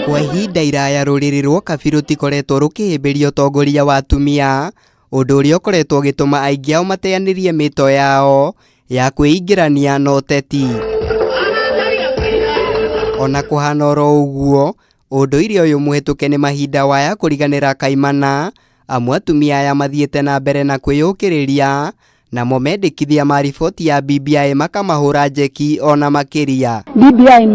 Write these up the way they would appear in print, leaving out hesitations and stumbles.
Kwa ihinda iraya rũrĩrĩ rwa Kabi rũtikoretwo rũkĩhĩmbĩria ũtongoria wa atumia, ũndũ ũrĩa ũkoretwo ũgĩtũma aingĩ ao mateanĩrie mĩto yao ya kwĩingĩrania na ũteti. Ona kũhana oro ũguo, ũndũire ũyũ mũhĩtũke nĩ mahinda waya kũriganĩra kaimana, amu atumia aya mathiĩte na mbere na kwĩyũkĩrĩria, namo mendekithia ma riboti ya BBI makamahũra njeki ona makĩria. BBI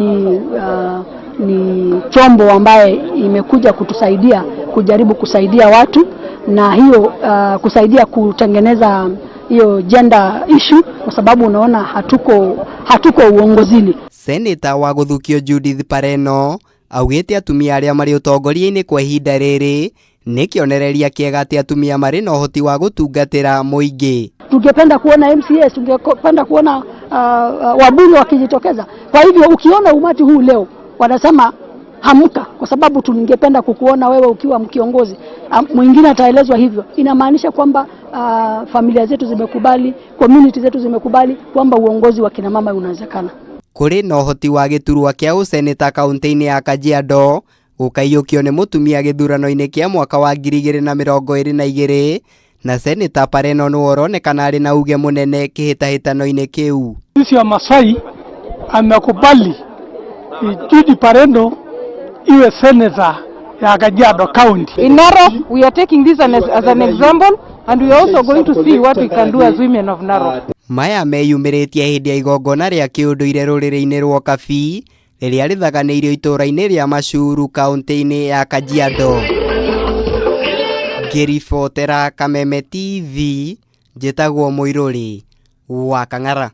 ni chombo ambaye imekuja kutusaidia kujaribu kusaidia watu na hiyo kusaidia kutengeneza hiyo gender issue, kwa sababu unaona hatuko uongozini. Seneta wa gũthukio Judith Pareno augĩte atumia arĩa marĩ ũtongoria-inĩ kwa ihinda rĩrĩ nĩ kĩonereria kĩega atĩ atumia marĩ na ũhoti wa gũtungatĩra mũingĩ. Tungependa kuona MCAs, tungependa kuona wabunge wakijitokeza. Kwa hivyo ukiona umati huu leo wanasema hamka, kwa sababu tungependa kukuona wewe ukiwa mkiongozi. Mwingine ataelezwa hivyo, inamaanisha kwamba familia zetu zimekubali, community zetu zimekubali kwamba uongozi wa kina mama unawezekana. Kũrĩ na ũhoti wa gĩturwa kĩa ũseneta kaunti-inĩ ya Kajiado gũkaiyũkio nĩ mũtumia gĩthurano-inĩ kĩa mwaka wa 2022 na seneta Pareno nĩwe ũronekana arĩ na uge mũnene kĩhĩtahĩtano-inĩ kĩu. Sisi wa Masai amekubali Judy Pareno iwe senator ya Kajiado County. In Narok, we are taking this as an example, and we are also going to see what we can do as women of Narok. Maya meyumĩrĩtie hĩndĩ ya igongona rĩa kĩũndũire rũrĩrĩ-inĩ rwa Kabi rĩrĩa rĩthaganĩirio itũũra-inĩ rĩa Machuru kaunti-inĩ ya Kajiado. Ngĩribotera Kameme TV, njĩtagwo Mũirũrĩ wa Kang'ara.